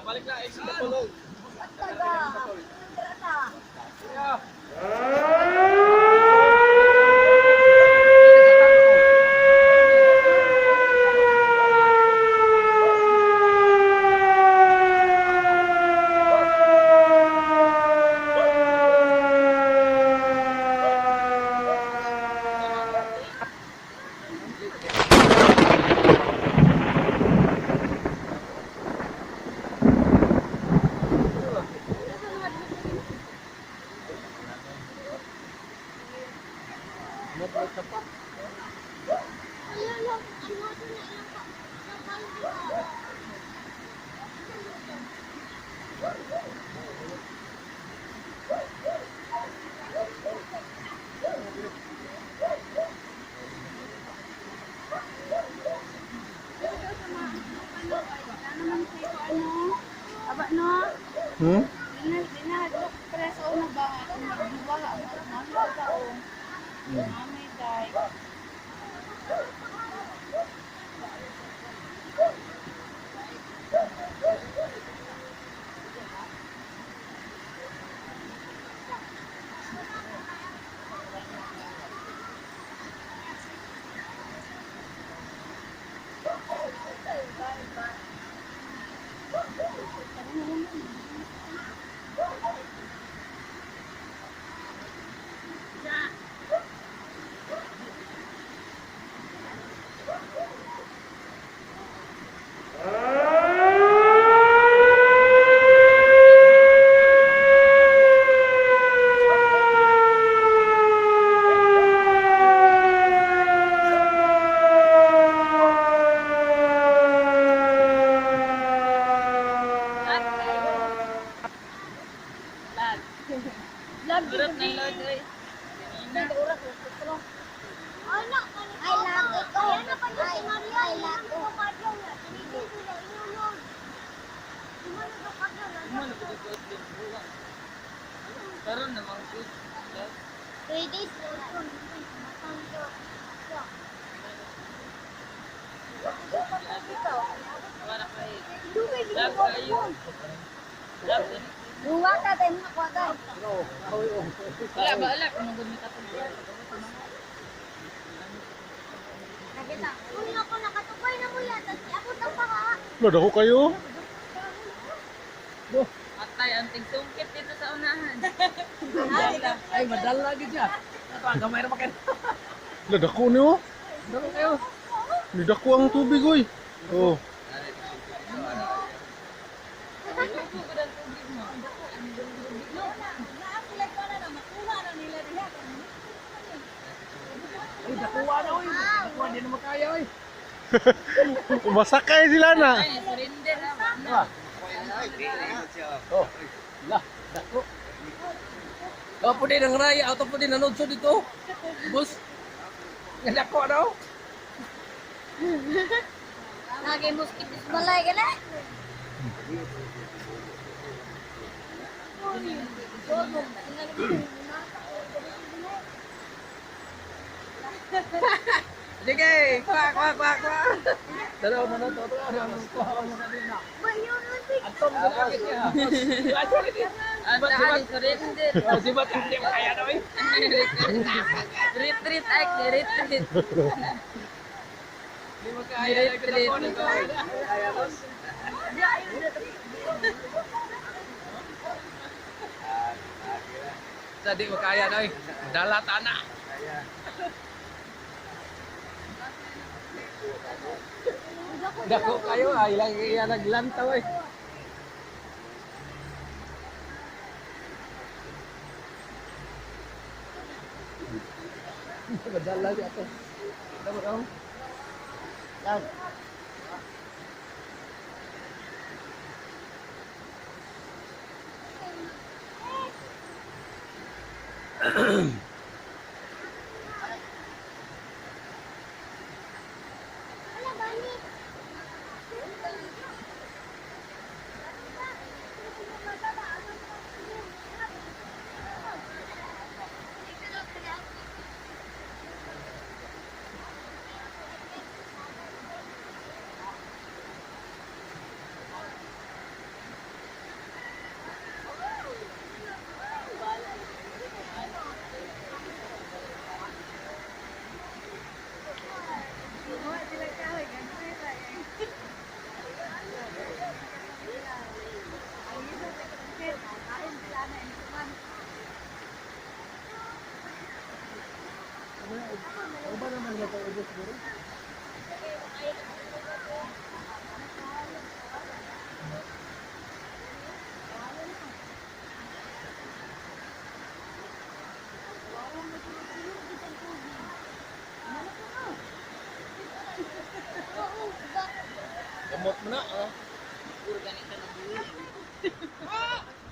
Balik na, exit na tulog. Aba no? Hmm? Dinahadlok preso na ba? Nagduwa ang mga tao. Mami day. Love na Lord oy. Karon namang good. 3 days. Para kay Love kayo. Love din. Duwa ka tayo mga kwagan. Wala ba alak mo gud mi katulog. Nakita. Uy, ako nakatubay na mo yata. Abot ang paka. Wala, dako kayo. Atay ang tigsungkit dito sa unahan. Ay, madala gid siya. Ato ang gamay ra pa kayo. Wala, dako niyo. Dako kayo. Ni dako ang tubig, oy. Oh. Ay, dakuha na oy. Dakuha di na makaya oy. Umasakay sila na. Ay, surrender na. Diba? Oh. La, dako. Aw po din ang raya, auto po din nanudso dito. Bus. Nga dako daw. Lagi mosquitoes balay ka na. Sige, kwa kwa kwa kwa. Dalaw mo na to, to ano ko mo na din na. Ato mo na gid siya. Ato rin. Ang daan, surrender. Oh, si Bat hindi makaya daw eh. Retreat ay, retreat. Hindi makaya. Dako na to. Sa di makaya daw eh. Dala tana. Dako kayo ah, ilang iya naglantaw eh. Madala siya to. Damo daw. Yan. Wala ba ni? Oo, ba? Gamot mo na ah. Siguro ganito na buhay.